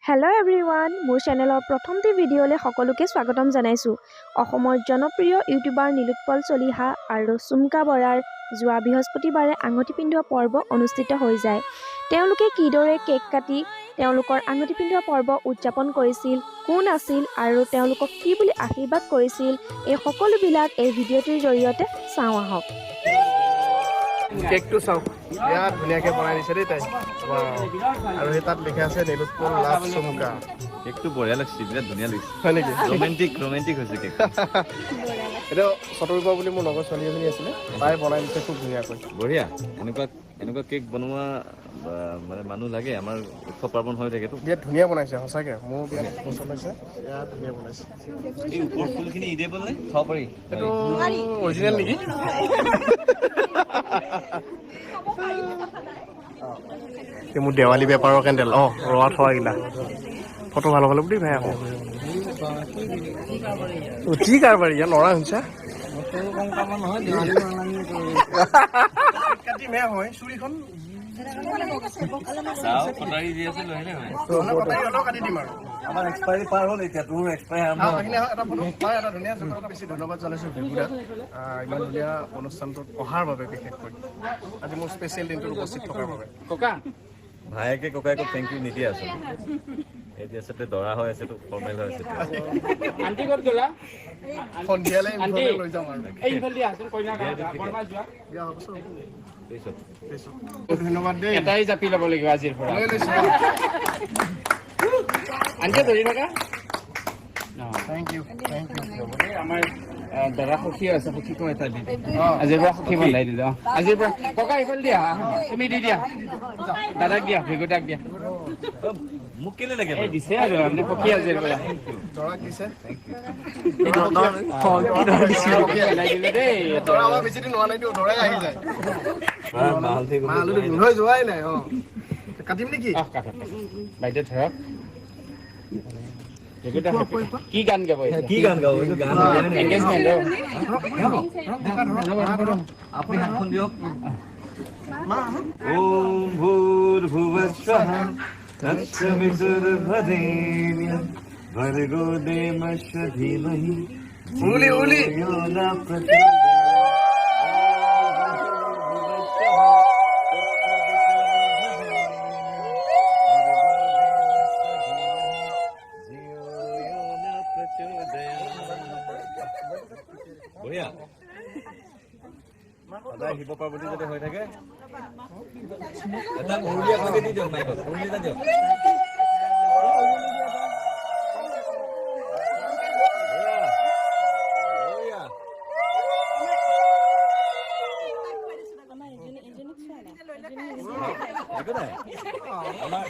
Hello' everyone, মোৰ চেনেলৰ প্ৰথমটি ভিডিঅ'লৈ সকলোকে স্বাগতম জনাইছোঁ। অসমৰ জনপ্ৰিয় ইউটিউবাৰ নীলোৎপল চলিহা আৰু চুমকা বৰাৰ যোৱা বৃহস্পতিবাৰে আঙুঠি পিন্ধোৱা পৰ্ব অনুষ্ঠিত হৈ যায়। তেওঁলোকে কিদৰে কেক কাটি তেওঁলোকৰ আঙুঠি পিন্ধোৱা পৰ্ব উদযাপন কৰিছিল, কোন আছিল আৰু তেওঁলোকক কি বুলি আশীৰ্বাদ কৰিছিল, এই সকলোবিলাক এই ভিডিঅ'টিৰ জৰিয়তে চাওঁ আহক। কেকটো চাওক, বিৰাট ধুনীয়াকে বনাই দিছে দেই তাই। Wow. আৰু সেই তাত লিখা আছে নীলোৎপল লাভ চুমকা। কেকটো বঢ়িয়া লাগছে, বিৰাট ধুনীয়া লাগিছে। হয় নেকি? ৰোমেণ্টিক ৰোমেণ্টিক হৈছে কেক। এইটো চতৰূপা বুলি মোৰ লগৰ ছোৱালী এজনী আছিলে, তাই বনাই দিছে খুব ধুনীয়াকৈ। বঢ়িয়া। এনেকুৱা এনেকুৱা কেক বনোৱা বা মানে মানুহ লাগে। আমাৰ উৎসৱ পাৰ্বণ হৈ থাকেতো। বিৰাট ধুনীয়া বনাইছে, সঁচাকে মোৰ বিৰাট পচন্দ হৈছে। বিৰাট ধুনীয়া বনাইছে। এই ওপৰ ফুলখিনি ইডেবল নে? খাব পাৰি? এইটো অৰিজিনেল নেকি? এই মোৰ দেৱালী বেপাৰৰ কেণ্ডেল। অঁ, ৰোৱা থোৱা গিলা ফটো ভাল হ'ব বুলি ভাই আকৌ অতি কাৰবাৰী ইয়াত ল'ৰা শুনিছা কাটিমহে হয় চুৰিখন। চাওঁ, কটাৰী যি আছে লৈ আহিলে হয়। কটাৰী হ'লেও কাটি দিম আৰু। আমাৰ এক্সপায়াৰী পাৰ হ'ল, এতিয়া তোৰ এক্সপায়াৰী আৰম্ভ। আহ, আহিলে এটা ফটো মই এটা ধুনীয়া জোকাত। বেছি ধন্যবাদ জনাইছোঁ বিহুদাক, ইমান ধুনীয়া অনুষ্ঠানটোত অহাৰ বাবে, বিশেষকৈ আজি মোৰ স্পেচিয়েল দিনটোত উপস্থিত থকাৰ বাবে। ককা। ভায়েকে ককায়েকক thank U নিদিয়ে আচলতে। এতিয়া আচলতে দৰা হৈ আছে, ফৰ্মেল হৈ আছে। আন্টি ক'ত গ'লা? সন্ধিয়ালৈ আন্টি। মুখলৈ লৈ যাম আৰু। এই ইফালে দি আহাচোন, কইনা বৰমা যোৱা। বিয়া হোৱাৰ পাছত। পিছত। ধন্যবাদ দেই। এটাই জাপি ল'ব লাগিব আজিৰ পৰা। লৈ লৈছোঁ। আন্টি, ধৰি থাকা। Thank U, thank U. আমাৰ দৰা সখীও আছে, সখীকো এটা দি দে। আজিৰ পৰা সখী বন্ধাই দিলো। অ, আজিৰ পৰা। ককা, ইফালে দিয়া, তুমি দি দিয়া, দাদাক দিয়া, ভেগুদাক দিয়া। অ, মোক কেলে লাগে এই বাৰু? দিছে আৰু আপুনি সখী আজিৰ পৰা। দৰাক দিছে। পেলাই দিলো দেই। দৰা আমাৰ বেছি দিন হোৱা নাইতো, দৰাই আহি যায়। মা হালধি। মা আলুটো গোন্ধ হৈ যোৱাই নাই। অঁ, কাটিম নেকি? আহ, কাটক কাটক। বাইদেউ ধৰক। ভেগুদা কি গান গাব এতিয়া? কি গান গাব? এইটো গান গাব নেকি? এংগেজমেণ্ট। আপুনি হাতখন দিয়ক। ওম ভূৰ্ভুবস্বঃ তৎসবিতুৰ্বৰেণ্যं ভৰ্গো দেবস্য ধীমহি উলি, উলি। ধিয়ো ন প্ৰচোদয়াৎ। বঢ়িয়া। সদায় শিৱ পাৰ্বতী যাতে হৈ থাকে। এটা উৰুলি আপোনালোকে দি দিয়ক, মাইকত উৰুলি এটা দিয়ক। বঢ়িয়া, বঢ়িয়া। একো নাই, আমাৰ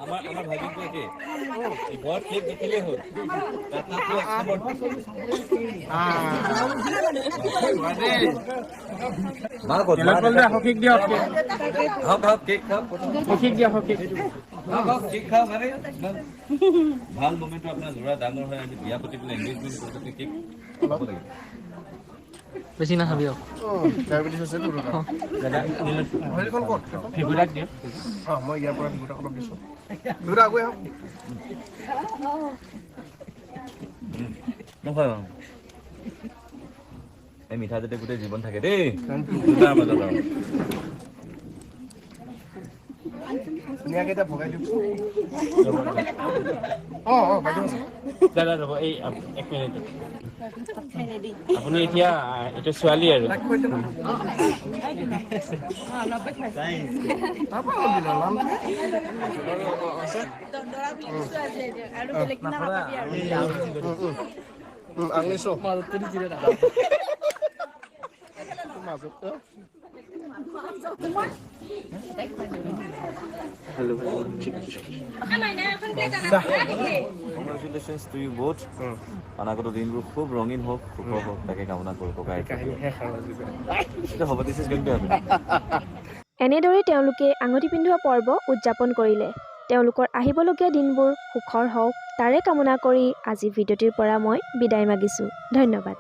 আমাৰ আমাৰ ভাগিনটো একেই। এই ঘৰত কেক দেখিলেই হ'ল, তাত তাতো এক নম্বৰ। মা ক'ত? মা? সখীক দিয়ক। খাওক, খাওক, কেক খাওক। সখীক দিয়ক, সখীক। খাওক, খাওক, কেক খাওক। আৰে ইমান ভাল মমেণ্টটো, আপোনাৰ ল'ৰা ডাঙৰ হৈ আজি বিয়া পাতি পেলাই এংগেজমেণ্ট কৰিছে, কেক খাব লাগিব। বেছি নাখাবি আৰু। ডায়েবেটিছ আছে। হেৰিখন ক'ত? ভেগুদাক দিয়ক। অঁ, মই ইয়াৰ পৰা বিহুটাক অলপ দিছোঁ। বিহুটা আগুৱাই আহক। নহয়, এই মিঠা যাতে গোটেই জীৱন থাকে দেই দুটাৰ মাজত আৰু। ধুনীয়াকৈ এতিয়া ভগাই দিয়কচোন। অঁ অঁ, বাইদেউ আছে। দাদা, ৰ'ব, এই এক মিনিট। আপুনি এতিয়া এইটো ছোৱালী আৰু তাইক খুৱাই দিয়ক। তাৰপৰা অলপ দিলা নাম। আঙুলিছো মাজত। Congratulations to you both. অনাগত দিনবোৰ খুব ৰঙীন হওক, সুখৰ হওক, তাকে কামনা কৰোঁ ককাই। কাহিনী শেষ আৰু আজি। এইটো হ'ব, this is going to happen. এনেদৰে তেওঁলোকে আঙুঠি পিন্ধোৱা পৰ্ব উদযাপন কৰিলে। তেওঁলোকৰ আহিবলগীয়া দিনবোৰ সুখৰ হওক, তাৰে কামনা কৰি আজি ভিডিঅ'টিৰ পৰা মই বিদায় মাগিছোঁ। ধন্যবাদ।